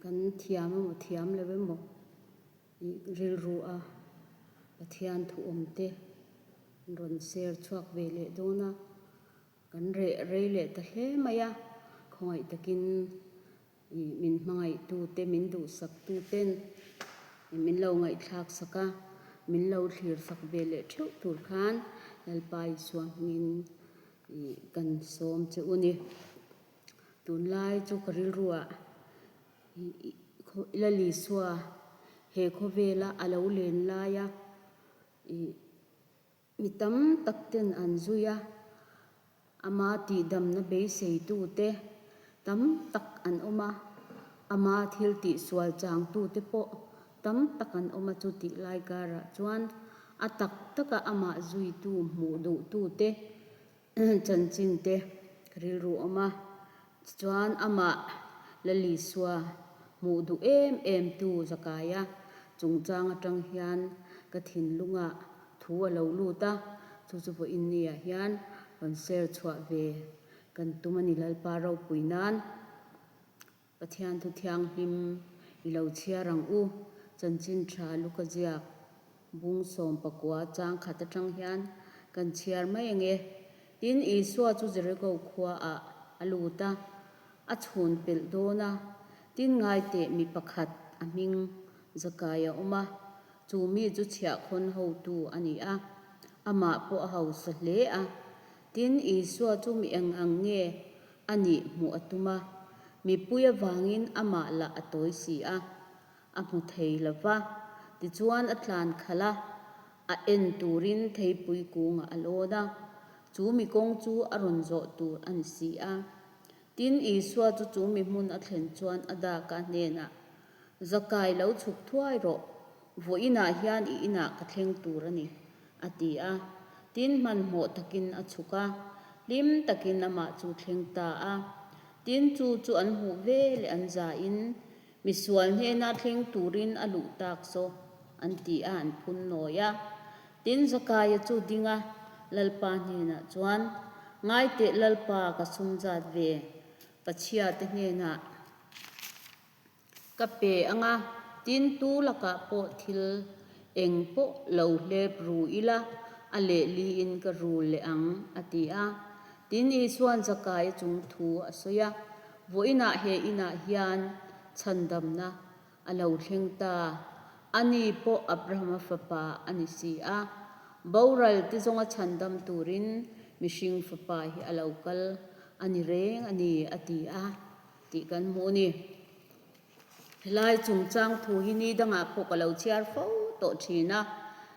Kan thiam emaw thiam lo emaw ih rilru a Pathian thu awm te rawn share chhuak ve leh dawn a, kan reh rei leh ta hle mai a, khawngaih takin ih min hmangaih tu te min duhsak tu ten ih min lo ngaihthlak sak a, min lo thlir sak ve leh theuh tur khan Lalpa Isua hmingin ih kan sawm che u ni. Tunlai chu ka rilruah Lalisua he khawvela a lo len laia ih mi tam tak ten an zui a, ama tihdamna beiseitute tam tak an awm a, ama thil tihsual changtute pawh tam tak an awm a, chutih lai karah chuan a tak taka amah zuitu hmuh duhtute Chanchin te ka rilru awm a, tichuan amah Lalisua hmuh duh em em tu Zakaia chungchang atang hian ka thinlungah thu a lo lut a, chu chu vawiin niah hian rawn share chhuah ve kan tum a ni Lalpa ropui nan. Pathian thu thianghlim i lo chhiar ang u. Chanchin tha Luka ziak bung 19 chang khat atang hian kan chhiar mai ang e. Tin, Isua chu Jeriko khua ah a lut a, a chhun pelh dawn a. Tin, ngaiteh mi pakhat a hming Zakai a awm a, chu mi chu chhiahkhawn hotu a ni a, amah pawh a hausa hle a. Tin, Isua chu mi eng ang nge A nih hmuh a tum a, mipui avangin amah lah a tawi si a, a hmu thei lo va. Tichuan a tlan khalh a, a en turin theipui kungah a lawn a, chu mi kawng chu a rawn zawh tur a ni si a. Tin, Isua chu chu mi hmun a thlen chuan a daka hnenah, Zakai lo chhuk thuai rawh, vawiinah hian i inah ka thleng tur a ni, a ti a. Tin, hmanhmawh takin a chhuk a, hlim takin amah chu thleng ta a. Tin, chu chu an hmuh ve leh an zain, Misual hnena thleng turin a luh tak saw, an ti a, an phun nawi a. Tin, Zakaia chu ding a, Lalpa hnenah chuan, Ngaiteh Lalpa, ka sum zat ve, Pachhiate hnenah, Ka pe ang a, tin tu lakah pawh thil eng pawh lo hlep ru ila, a lehliin ka rul leh ang, a ti a. Tin Isua'n Zakaia chung thu a sawi a, Vawiinah he inah hian chhandamna a lo thleng ta, ani pawh Abrahama fapa a ni si a, boral te zawnga chhandam turin mihring fapa hi a lo kal a ni reng a ni, a ti a. Tih kan hmuh a ni. Helai chungchang thu hi ni dangah pawh ka lo chhiar fo tawh thin a,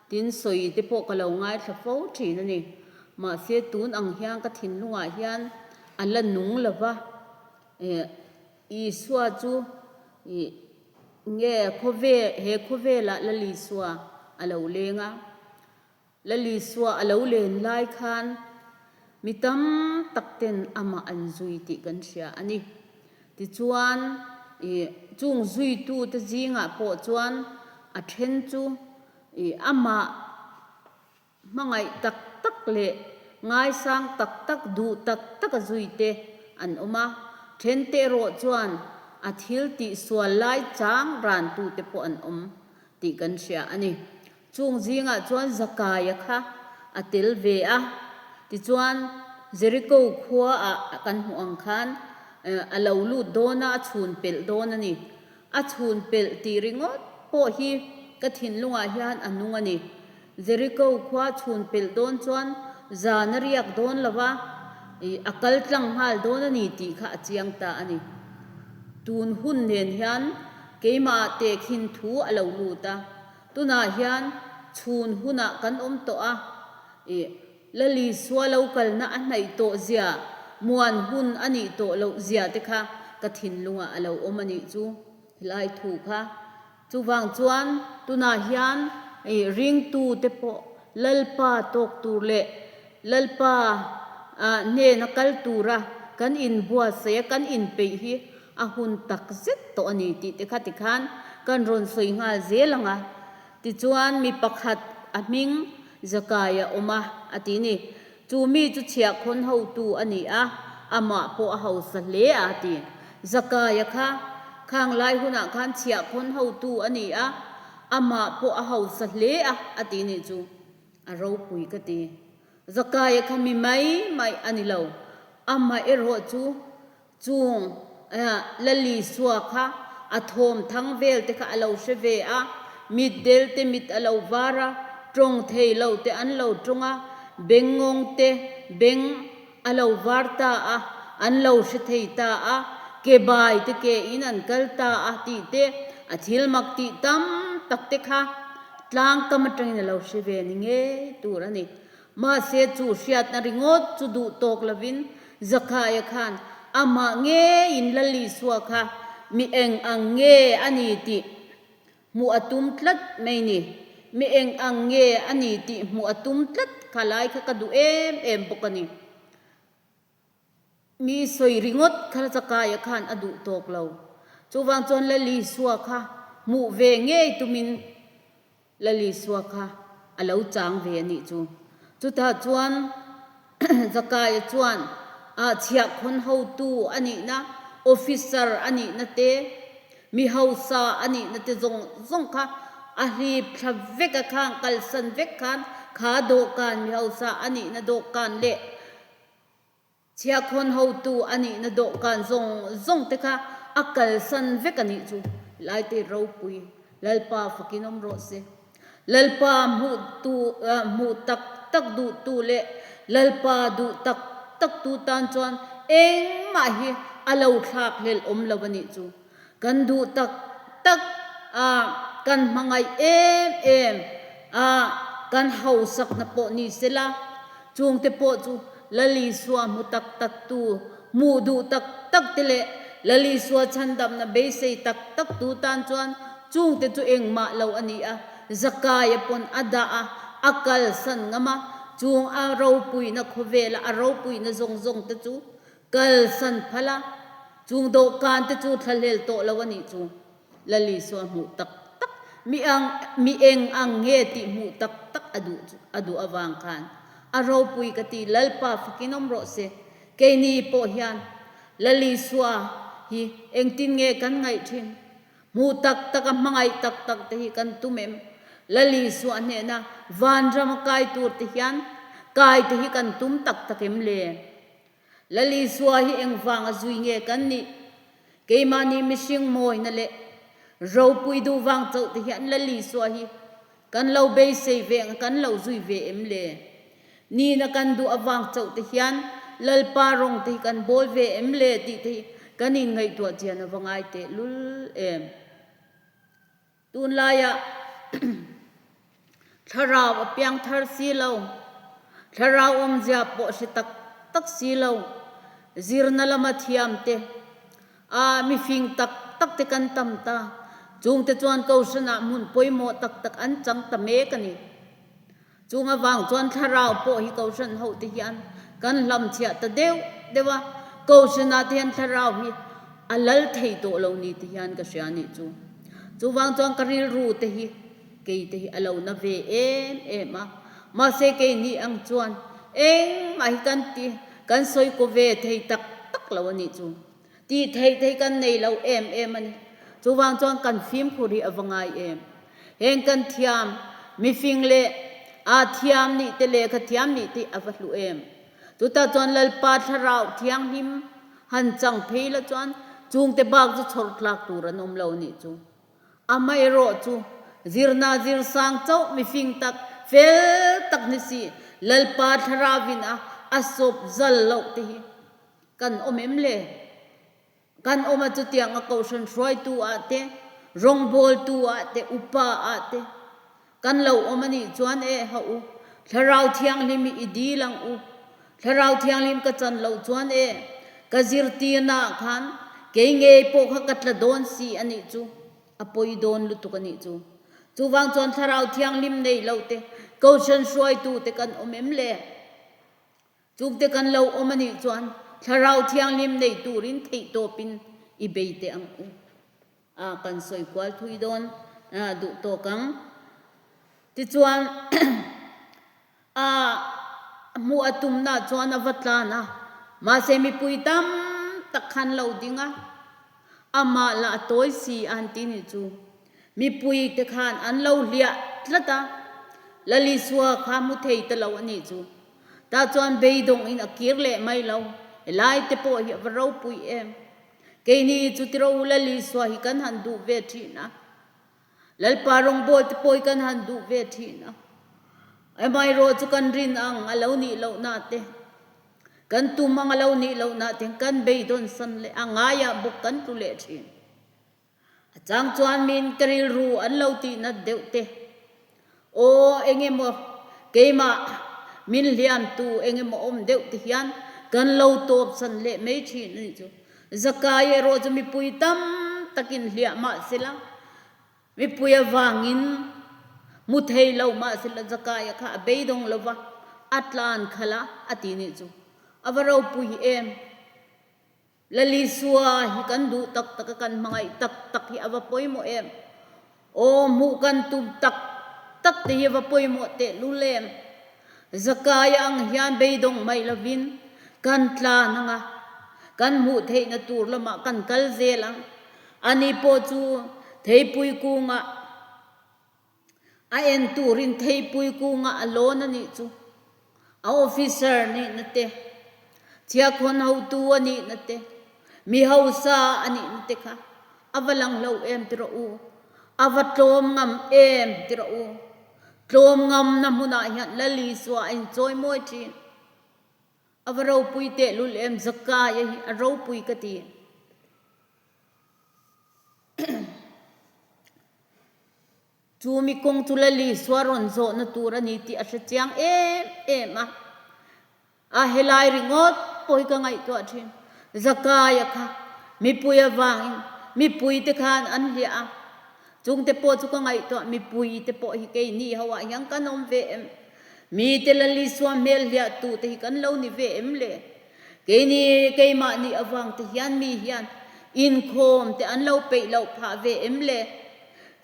tin sawi te pawh ka lo ngaithla fo thin a ni. Mahse tun ang hian ka thinlungah hian a la nung lo va, Isua chu ih nge khawvel he khawvelah Lal Isua a lo leng a, Lalisua a lo len lai khan mi tam tak ten amah an zui tih kan hria a ni. Tichuan, ih chung zuitute zingah pawh chuan a then chu ih amah hmangaih tak tak leh ngaisang tak tak, duh tak tak a zuite an awm a. Thente erawh chuan a thil tihsual lai chang rantute pawh an awm tih kan hria a ni. Chung zingah chuan Zakaia kha a tel ve a, tichuan Jeriko khuaah kan hmuh ang khan a lo lut dawn a, a chhun pelh dawn a ni. A chhun pelh tih ringawt pawh hi ka thinlungah hian a nung a ni. Jeriko khua chhun pelh dawn chuan zan a riak dawn lo va, a kal tlang nghal dawn a ni tih kha a chiang ta a ni. Tun hun nen hian keimahah tehkhin thu a lo lut a. Tunah hian chhun hunah kan awm tawh a, ih, Lalisua lo kalna a hnaih tawh zia, muan hun a nih tawh loh zia te kha ka thinlungah a lo awm a nih chu, helai thu kha. Chuvang chuan tunah hian, ih, ringtu te pawh Lalpa tawk tur leh Lalpa hnena kal tura kan inbuatsaih a, kan inpeih hi a hun tak zet tawh a ni tih te kha tikhan kan rawn sawi nghal zel ang a. Tichuan mi pakhat a hming Zakai a awm a, a ti ni. Chu mi chu chhiahkhawn hotu a ni a, amah pawh a hausa hle a, a ti. Zakaia kha. Khang lai hunah khan chhiahkhawn hotu a ni a, amah pawh a hausa hle a, a ti nih chu. A ropui ka ti. Zakaia kha mi mai mai a ni lo. Amah erawh chu Chung Lalisua kha a thawm thang vel te kha a lo hre ve a, mitdel te mit a lo var a, tawng thei lo te an lo tawng a, bengngawng te beng a lo var ta a, an lo hre thei ta a, ke bai te ke in an kal ta a tih te, a thil mak tih tam tak te kha tlang kam atangin a lo hre ve ni ngei tur a ni. Mahse chu hriatna ringawt chu duh tawk lovin Zakaia khan amah ngeiin Lal Isua kha mi eng ang nge a ni tih hmuh a tum tlat mai ni. Mi eng ang nge a ni tih hmuh a tum tlat kha lai kha ka duh em em bawk a ni. Mi sawi ringawt kha Zakaia khan a duh tawk lo. Chuvang chuan Lal Isua kha hmuh ve ngei tumin Lal Isua kha a lo chang ve a nih chu. Chutah chuan Zakaia chuan ah chhiahkhawn hotu a nihna, officer a nihna te, mi hausa a nihna te zawng zawng kha a hlip thla vek a, khang kalsan vek khan kha dawhkan mi hausa a nihna dawhkan leh Chhiahkhawn hotu a nihna dawhkan zawng zawng te kha a kalsan vek a nih chu. Laite ropui Lalpa fakin awm rawh se. Lalpa hmuhtu hmuh tak tak duhtu leh Lalpa duh tak taktu tan chuan engmah hi a lo thlak hlelh awm lo a nih chu. Kan duh tak tak a, kan hmangaih em em a, kan hausakna pawh ni sela, chungte pawh chu Lal Isua hmu tak tak tu, hmuh duh tak tak te leh Lal Isua chhandamna beisei tak tak tu tan chuan chungte chu engmah lo a ni a, Zakaia pawn a dah a, a kalsan ngam a, chung a ropuina khawvela a ropuina zawng zawng te chu Kalsan phal a, chung dawhkan te chu thlahlel tawh lo a nih chu. Lal Isua hmuh tak tak, mi ang, mi eng ang nge tih hmuh tak tak a duh chu, a duh avang khan a ropui ka ti, Lalpa fakin awm rawh se. Keini pawh hian Lal Isua hi engtin nge kan ngaih thin? Hmuh tak tak a hmangaih tak tak te hi kan tum em? Lal Isua hnehna vanram a kai tur te hian kai te hi kan tum tak tak em le? Lal Isua hi engvang a zui nge kan nih? Keimahni mihring mawina leh ropui duh vang chauh te hian Lal Isua hi kan lo beisei ve ang, kan lo zui ve em le? Nina kan duh avang chauh te hian Lalpa rawng te hi kan bawl ve em le tih te hi kan inngaihtuah chian a va ngai tehlul em? Tunlaiah thlarau a piang thar si lo, thlarau awmzia pawh hre tak tak si lo, zirna lama thiam te, ah mifing tak tak te kan tam ta. Chungte chuan Kohhranah hmun pawimawh tak tak an chang ta mek a ni. Chung avang chuan thlarau pawh hi Kohhran ho te hian kan hlamchhiah ta deuh deuh a, Kohhranah te hian thlarau hi a lal thei tawh lo ni te hian ka hria nih chu. Chuvang chuan ka rilru te hi kei te hi a lo na ve em em a, mahse kei ni ang chuan engmah hi kan ti kan sawi kaw ve thei tak tak lo a nih chu. Tih theih te hi kan nei lo em em a ni. Chuvang chuan kan fimkhur hi a va ngai em. Heng kan thiam, mifing leh aa thiam nih te lehkha thiam nih te hi a va hlu em. Chutah chuan Lalpa Thlarau Thianghlim han chang phei la chuan chungte bak chu chhawr tlak tur an awm lo nih chu. Amaherawh chu zirna zir sang chauh mifing tak, fel tak ni si Lalpa Thlarauin a a sawp zal loh te hi Kan awm em le? Kan awm a chutiang a kohhran hruaitu ah te, rawngbawltu ah te, upa ah te kan lo awm a nih chuan e ha u, Thlarau Thianghlim hi i dil ang u. Thlarau Thianghlim ka chan loh chuan e ka zirtirna ah khan kei ngei pawh kha ka tla dawn si a nih chu, a pawi dawn lutuk a nih chu. Chuvang chuan Thlarau Thianghlim nei lo te, kohhran hruaitu te kan awm em le? Chungte kan lo awm a nih chuan Thlarau Thianghlim nei turin theihtawpin i bei teh ang u. A kan sawi kual thui dawn a duh tawk ang. Tichuan a hmuh a tumna chuan a va tlan a, mahse mipui tam tak khan lo ding a. Amah lah a tawi si a han ti nih chu. Mipui te khan an lo hliah tlat a, Lal Isua kha hmu thei ta lo a nih chu. Tah chuan beidawng in a kir leh mai lo. Helai te pawh hi a va ropui em. Keini chu tiro Lal Isua hi kan han duh ve thin a. Lalpa rawngbawl te pawh hi kan han duh ve thin a. Amaherawh chu kan rin ang a lo nih lohna te, kan tum ang a lo nih lohna te kan beidawn san leh a ngaiah bawk kan tlu leh thin. A chang chuan min ka rilru an lo tih nat deuh te, Aw engemaw keimah min hliamtu engemaw awm deuh te hian kan lo tawp san leh mai thin a nih chu. Zakai erawh chu mipui tam takin hliah mah sela, mipui avangin hmu thei lo mah sela Zakaia kha a beidawng lo va, a tlan khalh a, a ti nih chu. A va ropui em! Lalisua hi kan duh tak tak a, kan hmangaih tak tak hi a va pawimawh em? Aw, hmuh kan tum tak tak te hi a va pawimawh tehlul em? Zakaia ang hian beidawng mai lovin kan tlan ang a, kan hmuh theihna tur lamah kan kal zel ang. Ani pawh chu theipui kungah A en turin theipui kungah a lawn a nih chu. A officer nihna te, chhiakhawn hotu a nihna te, mi hausa a nihna te kha a va lang hlo em ti rawh u. A va tlawm ngam em ti rawh u. Tlawm ngamna hmunah hian Lal Isua a inchawi mawi thin. A va ropui tehlul em Zakaia hi a ropui ka ti. Chu mi kawng chu Lal Isua rawn zawhna tur a ni tih a hre chiang em em a. A helai ringawt pawh hi ka ngaihtuah thin. Zakaia kha mipui avangin mipuite khan an hliah a. Chungte pawh chu ka ngaihtuah mipuite pawh hi keini ho ah hian kan awm ve em? Mite Lal Isua hmel hliahtute hi kan lo ni ve em le? Keini keimahni avang te hian mi hian inkhawm te an lo peih loh phah ve em le?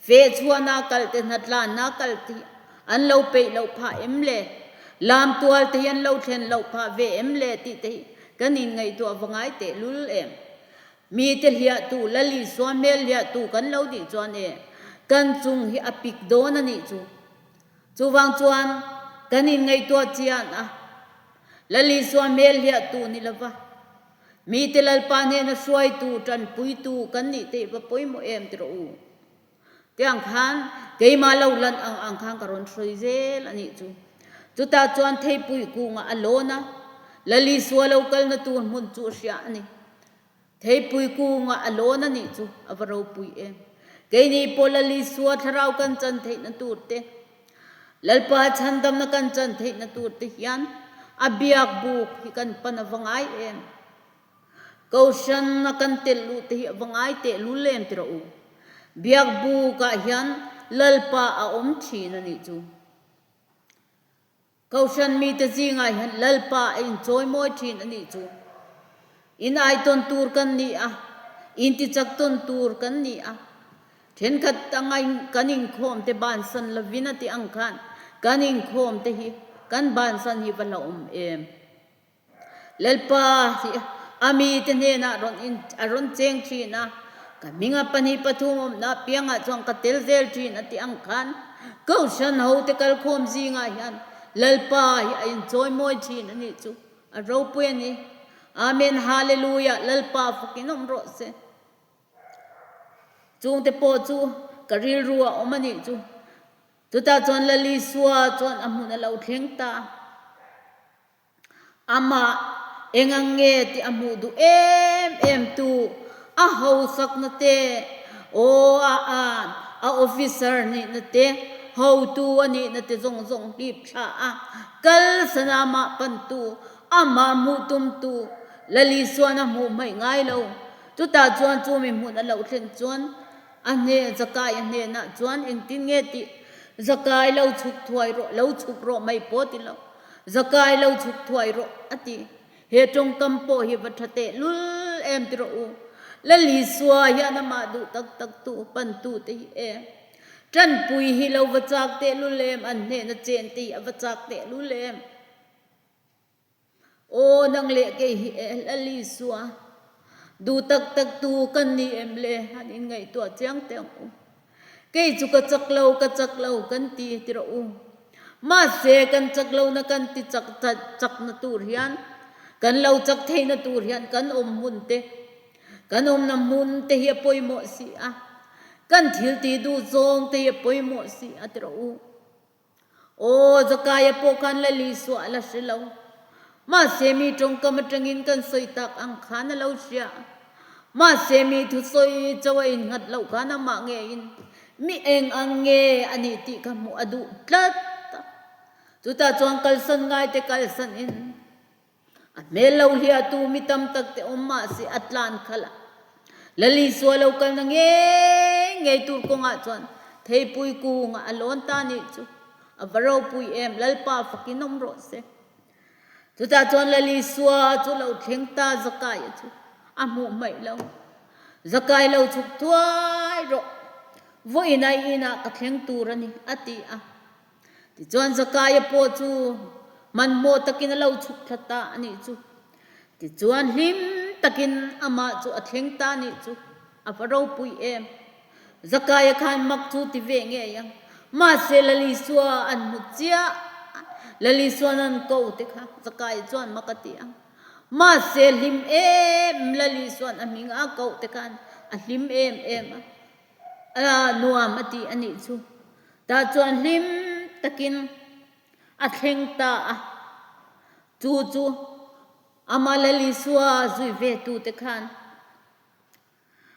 Fehchhuahna kal te hnatlanna kal te hi an lo peih loh phah em le? Lamtual te hi an lo thlen loh phah ve em le tih te hi kan inngaihtuah va ngai tehlul em? Mite hliahtu, Lal Isua hmel hliahtu kan lo nih chuan e, kan chung hi a pik dawn a nih chu. Chuvang chuan kan inngaihtuah chian a, Lal Isua hmel hliahtu ni lova, mite Lalpa hnena hruaitu, tanpuitu kan nih theih va pawimawh em ti rawh u. Tiang khan keimah lo lan ang ang khan ka rawn hruai zel a nih chu. Chutah chuan theipui kungah a lawn a, Lal Isua lo kalna tur hmun chu a hria a ni. Theipui kungah a lawn a nih chu a va ropui em. Keini pawh Lal Isua thlarau kan chan theihna tur te, Lalpa chhandamna kan chan theihna tur te hian a biak buk hi kan pan a va ngai em. Kohhran a kan telh luh te hi a va ngai teh lul em ti rawh u. Biak bukah hian Lalpa a awm thin a nih chu. Kohhran mite zingah hian Lalpa a inchawi mawi thin a nih chu. In aitawn tur kan ni a, intichak tawn tur kan ni a. Thenkhat anga kan inkhawm te bansan lovin a tih ang khan kan inkhawm te hi kan bansan hi va hlauhawm em. Lalpa hi a mite hnenah rawn in a rawn cheng thin a, ka hminga pahnih pathum awmna apiangah chuan ka tel zel thin a tih ang khan Kohhran hote kalkhawm zingah hian Lalpa hi a inchawi mawi thin a nih chu a ropui a ni. Amen Hallelujah Lalpa fakin awm rawh se. Chungte pawh chu ka rilru a awm a nih chu. Chutah chuan Lal Isua chuan a hmun a lo thleng ta. Amah eng ang nge tih a hmuh duh em em tu a hausakna te, aw a an, a officer nihna te, hotu a nihna te zawng zawng hlip thla a, kal sana amah pantu, amah hmuh tumtu Lal Isuan a hmuh hmaih ngai lo. Chutah chuan chu mi hmun a loh thlen chuan A hne, Zakai a hnenah chuan engtin nge tih? Zakai lo chhuk thuai rawh, lo chhuk rawh mai pawh ti lo. Zakai lo chhuk thuai rawh, a ti. He tawngkam pawh hi va tha teh lul em ti rawh u. Lal Isua hian amah duh tak tak tu, pantu te hi e. Tanpui hi lo va chak teh lul em, an hnena chen te hi a va chak teh lul em. Aw nang leh kei hi e Lal Isua. Duh tak tak tu kan ni em le? Han inngaihtuah chiang teh ang u. Kei chu ka chak lo, ka chak lo kan ti ti rawh u. Mahse, kan chak lohna kan ti chak chakna tur hian, kan lo chak theihna tur hian kan awm hmun te, kan awmna hmun te hi a pawimawh si a, kan thil tih duh zawng te hi a pawimawh si a ti rawh u. Aw, Zakaia pawh khan la Lisua a la hre lo. Mahse, mi tawngkam atangin kan sawi tak ang khan a lo hria. Mahse, mi thusawi cho a innghat loh khan amah ngeiin mi eng ang nge a nih tih kha hmuh a duh tlat a. Chutah chuan kalsan ngaite kalsanin A hmel lo hliahtu mi tam tak te awm mah se a tlan khalh a. Lal Isua lo kalna ngei ngei tur kawngah chuan theipui kungah a lawn ta nih chu a va ropui em, Lalpa fakin awm rawh se. Chutah chuan Lal Isua chu lo thleng ta Zakaia chu a hmuh hmaih lo. Zakai lo chhuk thuai rawh, vawiin ai inah ka thleng tur a ni, a ti a. Tichuan Zakaia pawh chu hmanhmawh takin a lo chhuk thla ta a nih chu. Tichuan hlim takin amah chu a thleng ta a nih chu. A va ropui em! Zakaia khan mak chu ti ve ngei ang. Mahse Lal Isua an hmu chiah a, Lal Isua'n an ko te kha Zakaia chuan mak a ti ang. Mahse hlim em Lal Isua'n a hming a koh te khan a hlim em em a. A nuam a ti a nih chu. Tah chuan hlim takin a thleng ta a. Chu chu amah Lal Isua zui ve tute khan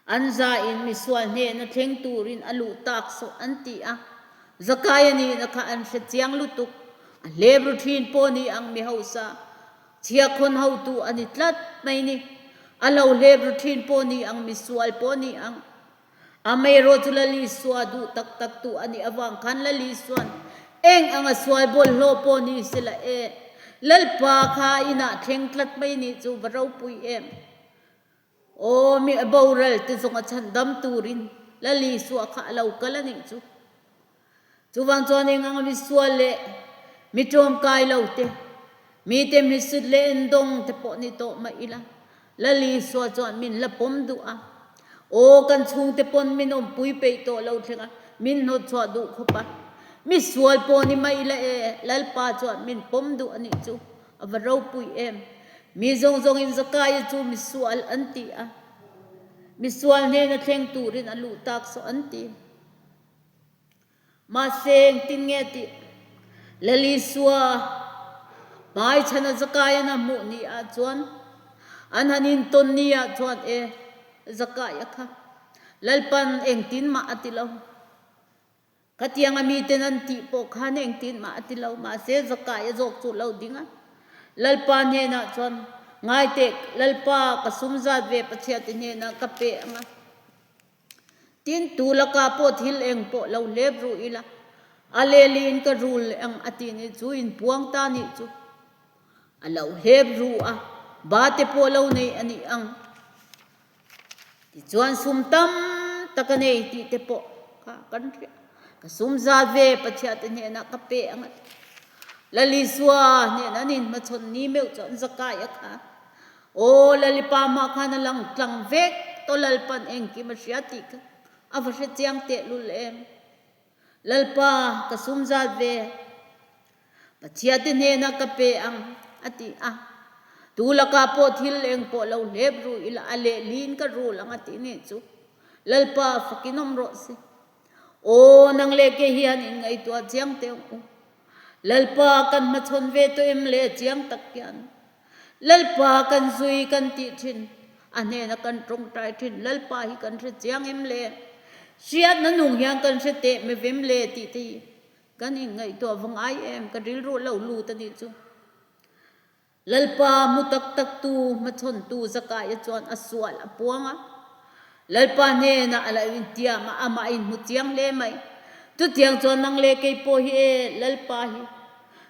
an zain misual hnena thleng turin a luh tak sawh an ti a. Zakaia nihna kha an hre chiang lutuk. A hlep ru thin pawh ni ang mi hausa chhiakhawn hotu a ni tlat mai ni. A lo hlep ru thin pawh ni ang misual pawh ni ang. Amaherawh chu Lal Isua duh tak tak tu a nih avang khan Lal Isua'n eng anga sual bawlhhlawh pawh ni se la e, Lalpa kha inah thleng tlat mai nih chu va ropui em. Aw mi a boral te zawng a chhandam turin Lal Isua kha a lo kal a nih chu. Chuvang chuan eng anga mi sual leh mi ṭawmkai lo te, mite hmisut leh endawng te pawh ni tawh mah ila, Lal Isua chuan min la pawm duh a. Aw, kan chhungte pawn min awmpui peih tawh lo thleng a, min hnawtchhuah duh khawp a. Mi sual pawh ni mah ila e, Lalpa chuan min pawm duh a nih chu a va ropui em. Mi zawng zawngin Zakaia chu mi sual an ti a, mi sual hnena thleng turin a luh tak saw an ti. Mahse, engtin nge tih Lal Isua hmaichhana Zakaian a hmuh ni ah chuan an han intawn ni ah chuan e, Zakaia kha Lalpan engtin mah a ti lo. Khatianga miten an tih pawh khan engtin mah a ti lo. Mahse, Zakaia zawk chu lo ding a. Lalpa hnenah chuan, Ngaiteh, Lalpa, ka sum zat ve Pathiate hnenah ka pe ang a. Tin, tu lakah pawh thil eng pawh lo hlep ru ila, a leliin ka rul leh ang a tih nih chu inpuang ta nih chu a lo hlep ru a, ba te pawh lo nei a nih ang. Tichuan sum tam tak a nei tih te pawh kha kan hria. Ka sum zat ve Pathiate hnenah ka pe ang a ti. Lal Isua hnenah an inhmachhawn ni meuh chuan Zakaia kha Aw Lalipa mah khan a lang tlang vek tawh Lalpan engkim a hria tih kha a va hre chiang tehlul em. Lalpa ka sum zat ve Pathiate hnenah ka pe ang a ti a. Tu lakah pawh thil eng pawh lo hlep ru ila a lehlin ka rul ang a tih nih chu Lalpa fakin awm rawh se. Aw nang leh ke hian inngaihtuah chiang teh ang u. Lalpa kan hmachhawn ve tawh em le chiang tak hian Lalpa kan zui kan tih thin, a hnena kan tawngtai thin Lalpa hi kan hre chiang em le? Hriatna nung hian kan hre teh me vem le tih te hi kan inngaihtuah va ngai em? Ka rilru a lo lut a nih chu. Lalpa hmu tak tak tu, hmachhawntu Zakaia chuan a sual a puang a. Lalpa hnenah a lo intiam a, amah a inhmu chiang hle mai. Chutiang chuan nang leh kei pawh hi e, Lalpa hi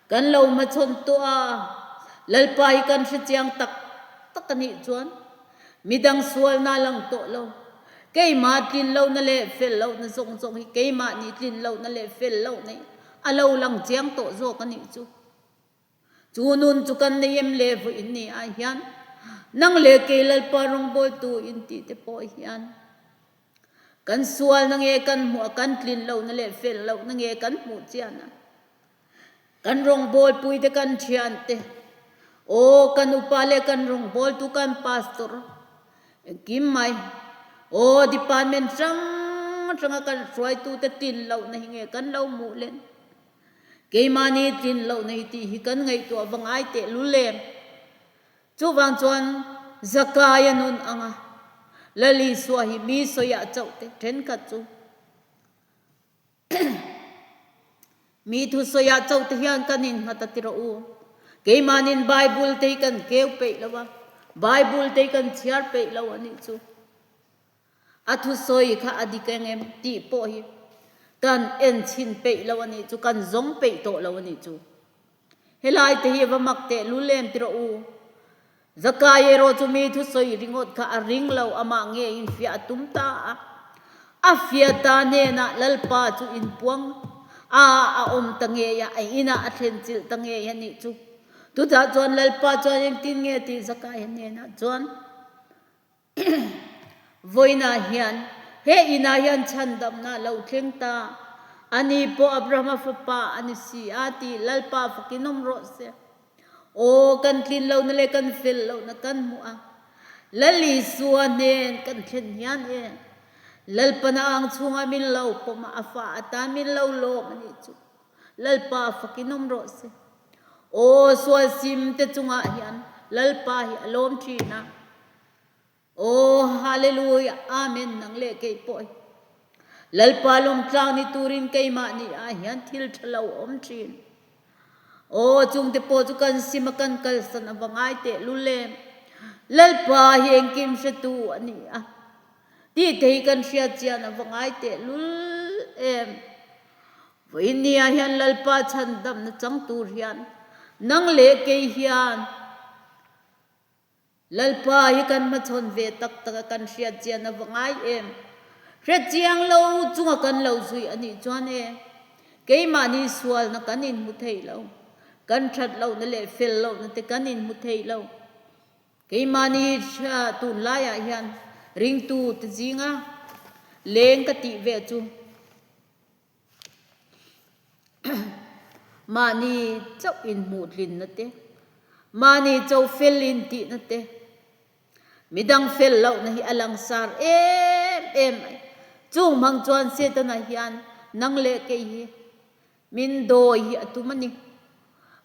kan lo hmachhawn tawh a, Lalpa hi kan hre chiang tak tak a nih chuan midang sualna a lang tawh lo. Keimah tlin lohna leh fel lohna zawng zawng hi keimahni tlin lohna leh fel lohna hi a lo lang chiang tawh zawk a nih chu. Chu nun chu kan nei em le vawiin ni ah hian? Nang leh kei Lalpa rawngbawltu intih te pawh hian kan sualna nge kan hmuh a, kan tlin lohna leh fel lohna nge kan hmuh chian a. Kan rawngbawlpui te kan thian te, aw kan upa leh kan rawngbawltu kan pastor engkim mai, aw department hrang hranga kan hruaitu te tlin lohna hi nge kan lo hmuh len. Keimahni tlin lohna hi tih hi kan ngaihtuah va ngai tehlul em. Chuvang chuan Zakaia nun anga Lal Isua hi mi sawiah chauh te thenkhat chu Mi thusawiah chauh te hian kan innghat a ti rawh u. Keimahnin Bible te hi kan keu peih lo a, Bible te hi kan chhiar peih lo a nih chu. A thusawi kha a dik eng em tih pawh hi kan en chhin peih lo a nih chu, kan zawng peih tawh lo a nih chu. Helai te hi va mak teh lul em ti rawh u. Zakai erawh chu mi thusawi ringawt kha a ring lo, amah nge in fiah a tum ta a. A fiah ta hnenah Lalpa chu inpuang a a awm ta ngei a, a inah a thlen chilh ta ngei a nih chu. Chutah chuan Lalpa chuan engtin nge tih Zakai hnenah chuan. Vawiinah hian he inah hian chhandamna a lo thleng ta, ani pawh Abrahama fapa a ni si a tih Lalpa fakin awm rawh se. Aw, kan tlin lohna leh kan fel lohna kan hmuh a, Lal Isua hnen kan thlen hian e, Lalpana ang chhungah min lo pawm a, a fa atan min lo lawm a nih chu. Lalpa fakin awm rawh se. Aw, sual sim te chungah hian Lalpa hi a lawm thin a. Aw Hallelujah Amen nang leh kei pawh hi Lalpa lawmtlang ni turin keimah ni ah hian thil tha lo awm thin. Aw chungte pawh chu kan sim a kan kalsan a va ngai teh lul em. Lalpa hi engkim hretu a ni a tih te hi kan hriat chian a va ngai teh lul em. Vawiin ni ah hian Lalpa chhandamna chang tur hian nang leh kei hian Lalpa hi kan hmachhawn ve tak tak a, kan hriat chian a va ngai em? Hre chiang lo chunga kan lo zui a nih chuan e, keimahni sualna kan inhmu thei lo, kan that lohna leh fel lohna te kan inhmu thei lo. Keimahni tunlaiah hian ringtu te zinga leng ka tih ve chu, Mahni chauh inhmuhtlinna te, mahni cho fel intihna te, midang fel lohna hi a langsar em em mai. Chung hmang chuan Setana hian nang leh kei hi min dawi hi a tum a ni.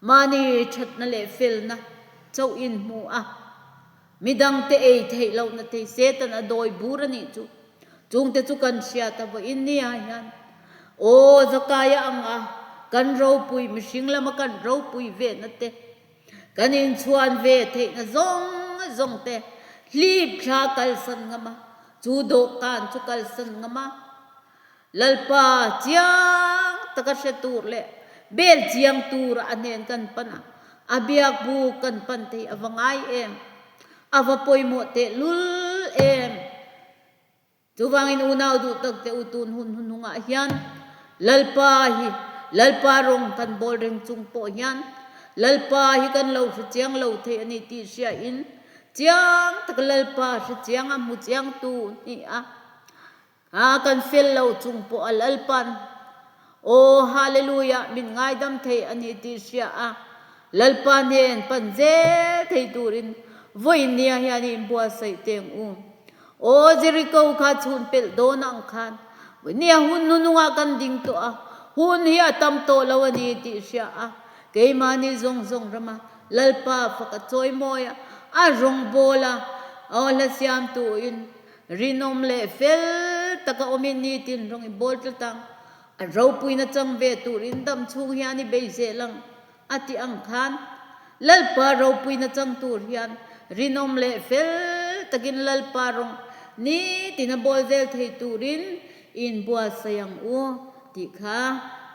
Mahni thatna leh felna chauh inhmu a, midangte ei theih lohna thei Satan a dawi bur a nih chu. Chungte chu kan hriat a vawiin nia hian aw Zakaia ang a kan ropui mihring lama kan ropui vehna te, kan inchhuan ve theihna zawng zawng te hlip thla kalsan ngam a, chu dawhkan chu kalsan ngam a. Lalpa chiang taka hre tur leh bel chiang tura a hnen kan pan a, a biak buk kan pan thei a va ngai em? A va pawimawh tehlul em? Chuvangin unau duh tak che u tun hun hnuhnungah hian Lalpa hi Lalpa rawng kan bawl reng chung pawh hian Lalpa hi kan lo hre chiang lo thei a ni tih hriain chiang taka Lalpa hre chiang a hmu chiangtu ni a. A kan fel lo chung pawh a Lalpan, Aw Hallelujah, min ngaidam thei a ni tih hria a, Lalpa hnen pan zel thei turin vawiin nia hian i inbuatsaih teng u. Aw Jericho kha chhun pelh dawn ang khan vawiin nia hun hnunungah kan ding tawh a, hun hi a tam tawh lo a ni tih hria a, keimahni zawng zawng rama Lalpa fak a chawimawi a, a rawngbawl a, aw hla siamtuin Rinawm leh fel taka awmin nitin rawng i bawl tlat ang. A ropuina chang ve turin dam chhung hian i bei zel ang, a ti ang khan. Lalpa ropuina chang tur hian rinawm leh fel takin Lalpa rawng nitin a bawl zel thei turin i inbuatsaih ang u tih kha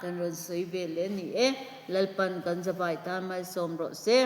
kan rawn sawi ve leh a ni e. Lalpan kan zavai tan malsawm rawh se.